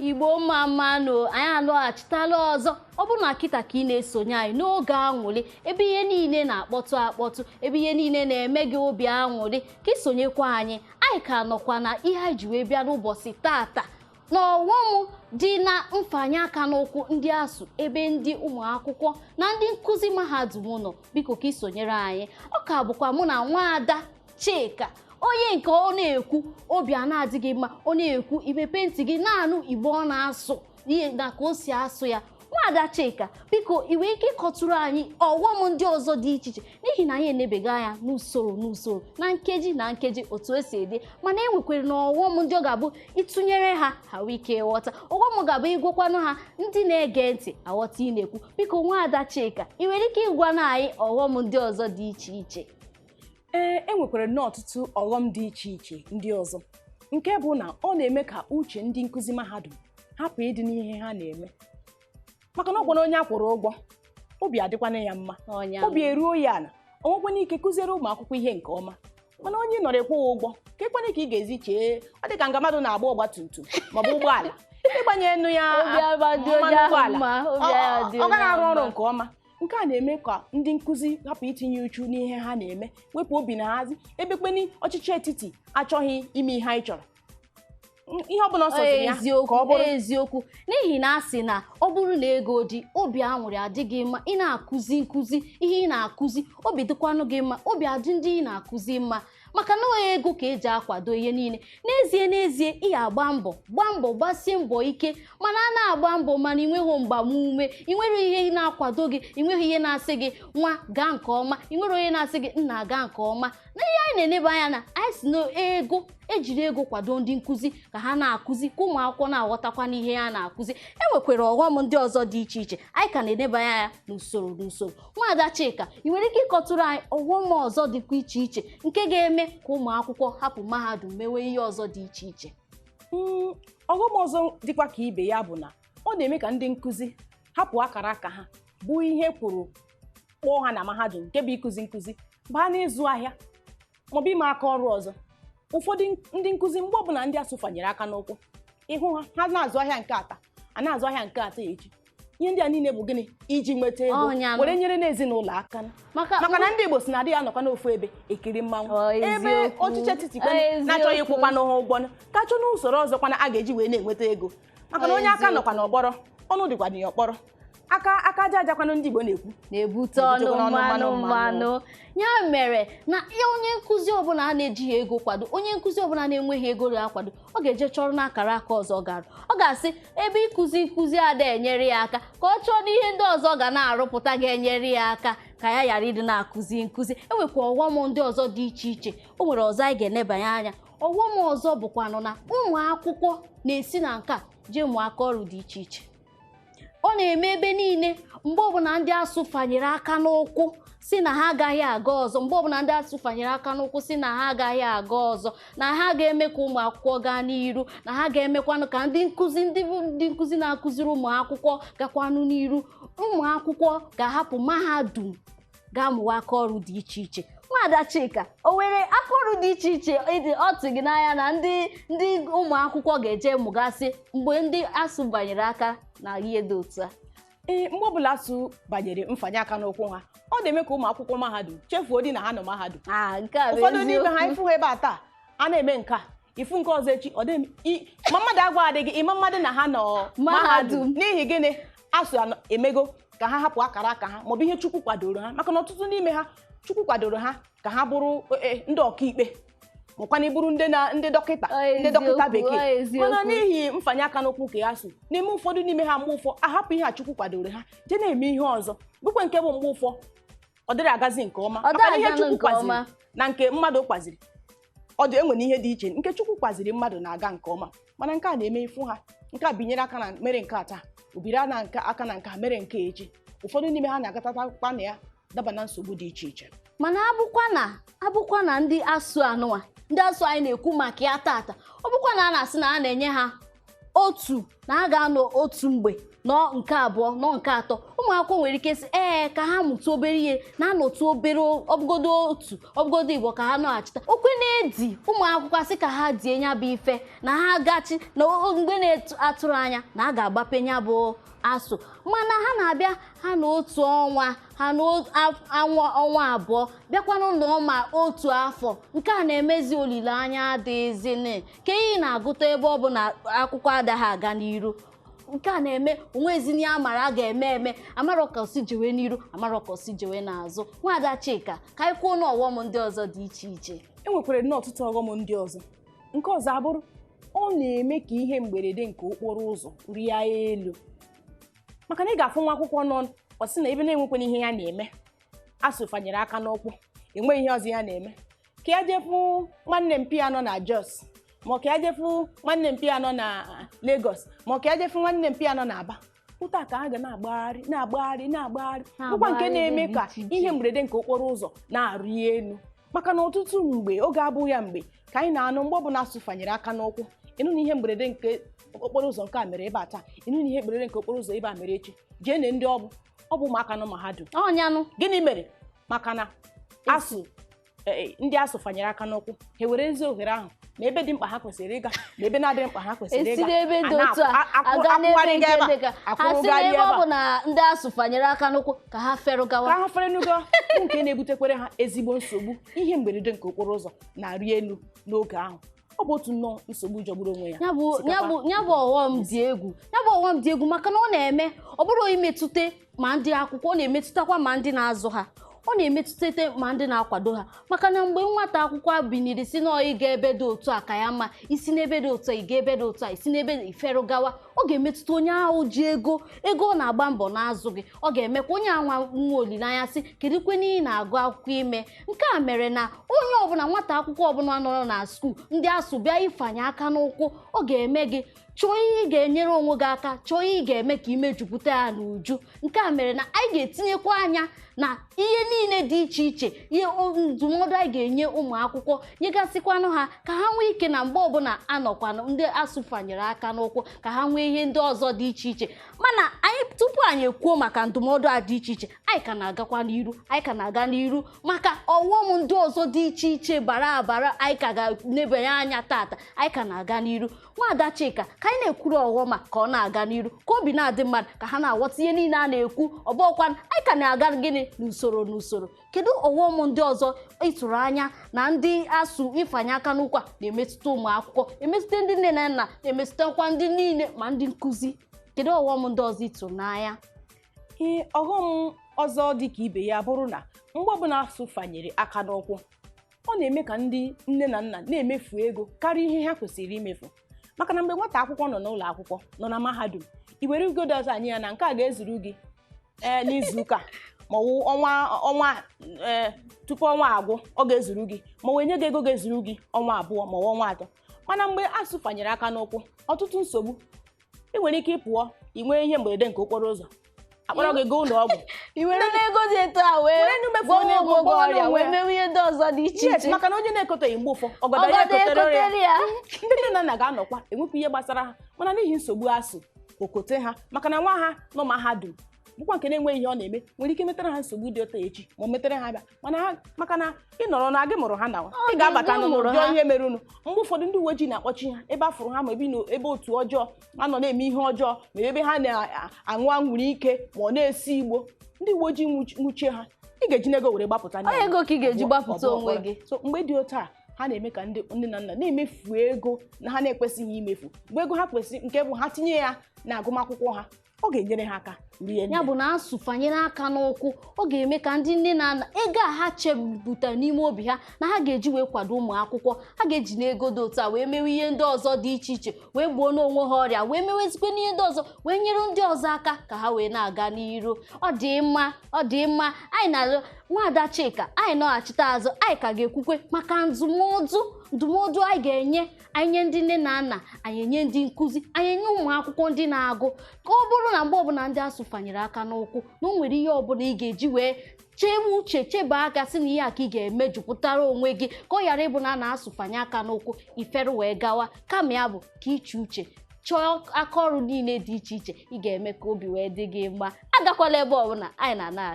Igbo mma mmanụ, anyị alọghachitala ọzọ. Ọ bụrụ na kịta ka ị na-esonye anyị n'oge aṅụrị, ebe ihe niile na-akpọtụ akpọtụ, ebe ihe niile na-eme gị obi aṅụrị, ka isonyekwa anyị. Anyị ka nọkwa na ihe anyị ji wee bịa n'ụbọchị tata na ọghọm dị na mfanye aka n'ụkwụ ndị ASUU, ebe ndị ụmụ akwụkwọ na ndị nkụzi mahadum nọ. Biko, ka isonyere anyị. Ọ ka bụkwa mụ na nwaada Chika, onye nke ọ na-ekwu obi a na-adịghị mma, ọ na-ekwu imepe ntị gị na-anụ Igbo ọ na-asụ, ihe na ka o si asụ ya. Nwaada Chika, biko, ị nwere ike ịkọtụrụ anyị ọghọm ndị ọzọ dị iche iche, n'ihi na anyị enebega anya n'usoro n'usoro, na nkeji na nkeji, otu esi ede, mana e nwekwara na ọghọm ndị ọ ga-abụ ịtụnyere ha, ha nwee ike ịghọta. Ọghọm ga-abụ ịgwakwanụ ha, ndị na-ege ntị aghọta ị na-ekwu. Biko, nwaada Chika, ị nwere ike ịgwana anyị ọghọm ndị ọzọ dị iche iche? Ee, e nwekwara nnọọ ọtụtụ ọghọm dị iche iche ndị ọzọ, nke bụ na ọ na-eme ka uche ndị nkụzi mahadum hapụ ịdị n'ihe ha na-eme, maka na ọ gwara onye a kwụrụ ụgwọ, obi adịkwana ya mma, Ọnya. obi eruo ya ala, o nwekwana ike kụziere ụmụ akwụkwọ ihe nke ọma. Mana onye nọrọ ịkwụghị ụgwọ, ka ekwana ka ị ga-ezi chee? Ọ dị ka nga mmadụ na-agba ọgba tum tum maọbụ ụgbọala, ịgbanye enu ya Obi adị onye mmanụ ahụ ụgbọala, mma, obi adị ọ gaghị onye arụ ahụ ọrụ mma. nke ọma. Nke a na-eme ka ndị nkụzi hapụ itinye uchu n'ihe ha na-eme, wepụ obi na hazi ebekweni ọchịchị etiti achọghị ime ihe anyị chọrọ, ihe ọbụla ọ sọziri ya ka Eziokwu. ọ bụrụ. Eziokwu, n'ihi na a sị na ọ bụrụ na ego dị, obi aṅụrị adịghị mma. Ị na-akụzi nkụzi, ihe ị na-akụzi, obi dịkwanụ gị mma, obi adị ndị ị na-akụzi mma, maka na ọ ego ka eji akwado ihe niile. N'ezie, n'ezie, ị ga-agba mbọ, gbaa mbọ, gbasie mbọ ike, mana a na-agba mbọ, mana ị nweghị mgbamume, ị nwere ihe na-akwado gị, ị nweghị ihe na-asị gị, "Nwa, gaa nke ọma." Ị nwere onye na-asị gị, "Nna, gaa nke ọma." Na ihe anyị na-eneba anya na anyị si na ego ejiri ego kwado ndị nkụzi ka ha na-akụzi, ka ụmụ akwụkwọ na-aghọtakwa n'ihe ha na-akụzi. E nwekwara ọghọm ndị ọzọ dị iche iche anyị ka na-enebanye anya n'usoro n'usoro. Nwaada Chika, ị nwere ike ịkọtụrụ anyị ọghọm ọzọ dịkwa iche iche nke ga-eme ka ụmụ akwụkwọ hapụ mahadum mewe ihe ọzọ dị iche iche? Ọghọm ọzọ dịkwa ka ibe ya bụ na ọ na-eme ka ndị nkụzi hapụ akara aka ha, bụ ihe kwuru kpọọ ha na mahadum, nke bụ ịkụzi nkụzi, baa n'ịzụ ahịa maọbụ ime aka ọrụ ọzọ. Ụfọdụ ndị nkụzi, mgbe ọbụla ndị ASUU fanyere aka n'ụkwụ, ịhụ ha, ha na-azụ ahịa nke ata, a na-azụ ahịa nke ata echi. Ihe ndị a niile bụ gịnị? Iji nweta ego Ọnya. were nyere n'ezinụlọ aka. Maka maka na ndị Igbo si na adịghị anọkwa n'ofu ebe ekiri mmanwụ. Ọ, ebe eziokwu. ọchịchị etiti kwenụ na-achọghị ịkwụkwa n'ụha ụgwọ, ka chọọ n'usoro ọzọ kwana a ga-eji wee na-enweta ego, maka na onye aka nọkwa n'ọkpọrọ, ọnụ dịkwa na ya ọkpọrọ, aka aka aja aja kwanụ, ndị Igbo na-ekwu na-ebute ọnụ na-ebutekwa ọnụ mmanụ. Mmanụ. Mmanụ ya mere na ihe onye nkụzi ọbụla a na-ejighị ego kwado, onye nkụzi ọbụla na-enweghị ego ga-akwado, ọ ga-eje chọrọ n'akara aka ọzọ gara. Ọ ga-asị ebe ịkụzi nkụzi ada enyere ya aka, ka ọ chọọ n'ihe ndị ọzọ ga na-arụpụta ga-enyere ya aka, ka ya ghara ịdị na-akụzi nkụzi. Enwekwa ọghọm ndị ọzọ dị iche iche. O nwere ọzọ anyị ga-enebanye anya. Ọghọm ọzọ bụkwanụ na ụmụ akwụkwọ na-esi na nke a jee mụọ aka ọrụ dị iche iche. Ọ na-eme ebe niile. Mgbe ọbụla ndị ASUU fanyere aka n'ụkwụ si na ha agaghị aga ọzọ, mgbe ọbụla ndị ASUU fanyere aka n'ụkwụ si na ha agaghị aga ọzọ, na ha ga-eme ka ụmụ akwụkwọ gaa n'iru, na ha ga-emekwanụ ka ndị nkụzi, ndị bụ ndị nkụzi na-akụziri ụmụ akwụkwọ gakwanụ n'iru, ụmụ akwụkwọ ga-ahapụ mahadum gaa mụwa aka ọrụ dị iche iche. Nwaada Chika, o nwere aka ọrụ dị iche iche ịdị ọtụ gị n'anya na ndị ụmụ akwụkwọ ga-eje mụgasị mgbe ndị ASUU banyere aka na ihe dị otu a? Ee, mgbe ọbụla ASUU banyere mfanye aka n'ụkwụ ha, ọ na-eme ka ụmụ akwụkwọ mahadum chefuo dị na ha nọ mahadum. Ah, nke a bụ Ụfọdụ n'ime ha, eziokwu. ifu ha ebe a taa a na-eme nke a, ifu nke ọzọ echi, ọ dị ma mmadụ agwa adịghị ịma mmadụ na ha nọ mahadum. Mahadum. N'ihi gịnị? ASUU emego ka ha hapụ akara aka ha maọbụ ihe Chukwu kwadoro ha, maka na ọtụtụ n'ime ha, Chukwu kwadoro ha ka ha bụrụ ndị ọkaikpe, makwana ịbụrụ ndị na ndị dọkịta, ndị dọkịta bekee. Eziokwu. Mana n'ihi mfanye aka n'ụkwụ ka ASUU na-eme ụfọdụ n'ime ha, mgbe ụfọ ahapụ ihe a Chukwu kwadoro ha, jee na-eme ihe ọzọ, bụkwa nke bụ mgbe ụfọ ọ dịrị agazi nke ọma. Ọ Maka na ihe dịrị Chukwu nke kwaziri ọma. na nke mmadụ kwaziri, ọ dị enwere ihe dị iche. Nke Chukwu kwaziri mmadụ na-aga nke ọma, mana nke a na-eme ifu ha, nke a binyere aka na mere nke a taa, obiri na nke aka na nke a mere nke echi, ụfọdụ n'ime ha na-agatakwa na ya daba na nsogbu dị iche iche. Mana abụkwa na ndị ASUU anụwa, ndị ASUU anyị na-ekwu maka ya tata, ọ bụkwa na a na-asị na a na-enye ha otu, na ha ga-anọ otu mgbe, nọ nke abụọ, nọ nke atọ, ụmụ Ụmụ akwụkwọ nwere ike sị ee ka ha mụta obere ihe, na-anọtụ obere, ọbụgodo otu, ọbụgodo igbo, ka ha nọghachita okwe na-edi. Ụmụ akwụkwọ asị ka ha die ya bụ ife na ha gachi na mgbe na-atụrụ anya na a ga-agbape ya bụ ASUU, mana ha na-abịa ha na otu ọnwa, ha na ọnwa 2, bịakwanụ nọọ ma otu afọ. Nke a na-emezi olileanya adịghịzị ka ị na-agụta ebe ọ bụ na akwụkwọ adaghị aga n'iru. Nke a na-eme onwezini amara a ga-eme eme, amara ka osi jewe n'iru, amara ka osi jewe n'azụ. Nwaada Chika, ka anyị kwuo n'ọghọm ndị ọzọ dị iche iche. E nwekwara nnọọ ọtụtụ ọghọm ndị ọzọ. Nke ọzọ abụrụ, ọ na-eme ka ihe mberede nke okporo ụzọ rịa elu, maka na ị ga-afụ nwa akwụkwọ nọ ọ sị na ebe na-enwekwana ihe ya na-eme, ASUU fanyere aka n'ụkwụ, enweghị ihe ọzọ ya na-eme, ka ya jefu nwanne mpi ya nọ na Jos, ma ọ ka ya jefu nwanne mpi ya nọ na Lagos, ma ọ ka ya jefu nwanne mpi ya nọ na Aba. Ụta ka ha ga na-agbagharị, na-agbagharị, na-agbagharị, bụkwa nke na-eme ka ihe mberede nke okporo ụzọ na-arị elu, maka na ọtụtụ mgbe oge abụghị ya mgbe ka anyị na-anụ mgbe ọbụla ASUU fanyere aka n'ụkwụ, ịnụ na ihe mberede nke okporo ụzọ nke a mere ebe a taa, ịnụ na ihe mberede nke okporo ụzọ ebe a mere echi. Jee na ndị ọ bụ ụmụaka nọ mahadum. Ọnyanụ. Gịnị mere? Maka na ASUU, ndị ASUU fanyere aka n'ụkwụ, ha were ezi ohere ahụ ma ebe dị mkpa ha kwesịrị ịga ma ebe na-adịghị mkpa ha kwesịrị esi ịga n'ebe dị otu a aga n'ebe nke dị ka ha si n'ebe ọ bụ na ndị ASUU fanyere aka n'ụkwụ ka ha ferụ gawa, ka ha fere n'ugo, nke na-ebutekwere ha ezigbo nsogbu. Ihe mberede nke okporo ụzọ na-arị elu n'oge ahụ. Ọ bụ otu nnọọ nsogbu jọgburu onwe ya. Ya bụ ọghọm dị egwu, ya bụ ọghọm dị egwu, maka na ọ na-eme ọ bụrụ imetụta ma ndị akwụkwọ, ọ na-emetụtakwa ma ndị na-azụ ha, ọ na-emetụta ma ndị na-akwado ha, maka na mgbe nwata akwụkwọ biniri si na ịga ebe dị otu a ka ya mma, isi n'ebe dị otu a ịga ebe dị otu a, isi n'ebe iferu gawa, ọ ga-emetụta onye ahụ ji ego ọ na-agba mbọ na-azụ gị. Ọ ga-emekwa onye anwa nwa olileanya sị kedu kwe n'ihi na-agụ akwụkwọ ime. Nke a mere na onye ọbụla, nwata akwụkwọ ọbụla nọrọ na skuul ndị ASUU bịa ifanye aka n'ụkwụ, ọ ga-eme gị chọọ ihe ị ga-enyere onwe gị aka, chọọ ihe ị ga-eme ka imejupụta ya n'uju. Nke a mere na anyị ga-etinyekwa anya na ihe niile dị iche iche, ihe ndụmọdụ anyị ga-enye ụmụ akwụkwọ, nyegasịkwanụ ha ka ha nwee ike na mgbe ọbụla anọkwanụ ndị ASUU fanyere aka n'ụkwụ, ka ha nwee ihe ndị ọzọ dị iche iche. Mana anyị tupu anyị ekwuo maka ndụmọdụ a dị iche iche, anyị ka na-agakwa n'iru, anyị ka na-aga n'iru maka ọghọm ndị ọzọ dị iche iche bara abara anyị ka ga-enebanye anya tata. Anyị ka na-aga n'iru. Nwaada Chika, ka anyị na-ekwuru ọghọm a ka ọ na-aga n'iru, ka obi na-adị mmadụ ka ha na-aghọta ihe niile a na-ekwu. Ọbọkwa anyị ka na-aga gịnị n'usoro n'usoro. Kedu ọghọm ndị ọzọ ịtụrụ anya na ndị ASUU ifanye aka n'ụkwụ a na-emetụta ụmụ akwụkwọ, emetụta ndị nne na nna, na-emetụtakwa ndị niile ma ndị nkụzi? Kedu ọghọm ndị ọzọ ịtụrụ n'anya? Ee, ọghọm ọzọ dị ka ibe ya bụrụ na mgbe ọbụla ASUU fanyere aka n'ụkwụ, ọ na-eme ka ndị nne na nna na-emefu ego karịa ihe ha kwesịrị imefu, maka na mgbe nwata akwụkwọ nọ n'ụlọ akwụkwọ, nọ na mahadum, i were ugodo ọzọ anyị ya na nke a ga-ezuru gị ee n'izuụka ma ọ wụ ọnwa ee tupu ọnwa agwụ ọ ga-ezuru gị, ma ọ wee nye gị ego ga-ezuru gị ọnwa 2 ma ọ ọnwa 3. Mana mgbe ASUU fanyere aka n'ụkwụ, ọtụtụ nsogbu ị nwere ike ịpụọ, ị nwee ihe mberede nke okporo ụzọ, akpọrọ gị gaa ụlọ ọgwụ, i were n'ego dị etu a wee gwọọ onwe gị ọrịa, wee mewe ihe ndị ọzọ dị iche iche, maka na onye na-ekoteghị mgbe ụfọ ọgọdọ ya ekotere ya. Ndị nne na nna ga-anọkwa enwekwa ihe gbasara ha, mana n'ihi nsogbu ASUU okote ha, maka na nwa ha nọ mahadum bụkwa nke na-enweghị ihe ọ na-eme, nwere ike metere ha nsogbu dị ụtọ echi ma o metere ha bịa, mana ha maka na ị nọrọ na gị mụrụ ha nawa, ị ga-abata n'ụlọ jụọ ihe mere unu. Mgbe ụfọdụ ndị uwe ojii na-akpọchi ha ebe a fụrụ ha, ma ebe otu ọjọọ ha nọ na-eme ihe ọjọọ, ma ebe ha na-aṅụ anwụrụ ike, ma ọ na-esi igbo, ndị uwe ojii nwụchie ha, ị ga-eji n'ego were gbapụta ego ka ị ga-eji gbapụta onwe gị. So mgbe dị otu a, ha na-eme ka ndị nne na nna na-emefu ego na ha na-ekwesịghị imefu, mgbe ego ha kwesịrị nke bụ ha tinye ya na agụmakwụkwọ ha, ọ ga-enyere ha aka rie nne. Ya bụ na ASUU fanyere aka n'ụkwụ, ọ ga-eme ka ndị nne na nna ego a ha chebutara n'ime obi ha na ha ga-eji wee kwado ụmụ akwụkwọ, ha ga-eji n'ego dị otu a wee mewe ihe ndị ọzọ dị iche iche, wee gbuo n'onwe ha ọrịa, wee mewezikwe n'ihe ndị ọzọ, wee nyere ndị ọzọ aka ka ha wee na-aga n'iru. Ọ dị mma, ọ dị mma. Anyị na Nwaada Chika, anyị nọghachite azụ, anyị ka ga-ekwukwe maka ndụmọdụ anyị ga-enye, anyị nye ndị nne na nna, anyị enye ndị nkụzi, anyị enye ụmụ akwụkwọ ndị na-agụ, ka ọ bụrụ na mgbe ọbụla ndị ASUU fanyere aka n'ụkwụ na o nwere ihe ọbụla ị ga-eji wee chee uche, cheba aka sị na ihe a ka ị ga-emejupụtara onwe gị, ka ọ ghara ịbụ na a na-asụfanye aka n'ụkwụ ifere wee gawa, kama ya bụ ka iche uche Chọọ aka ọrụ niile dị iche iche ị ga-eme ka obi wee dị gị mma. Agakwala ebe ọbụla, anyị na-anaghachi.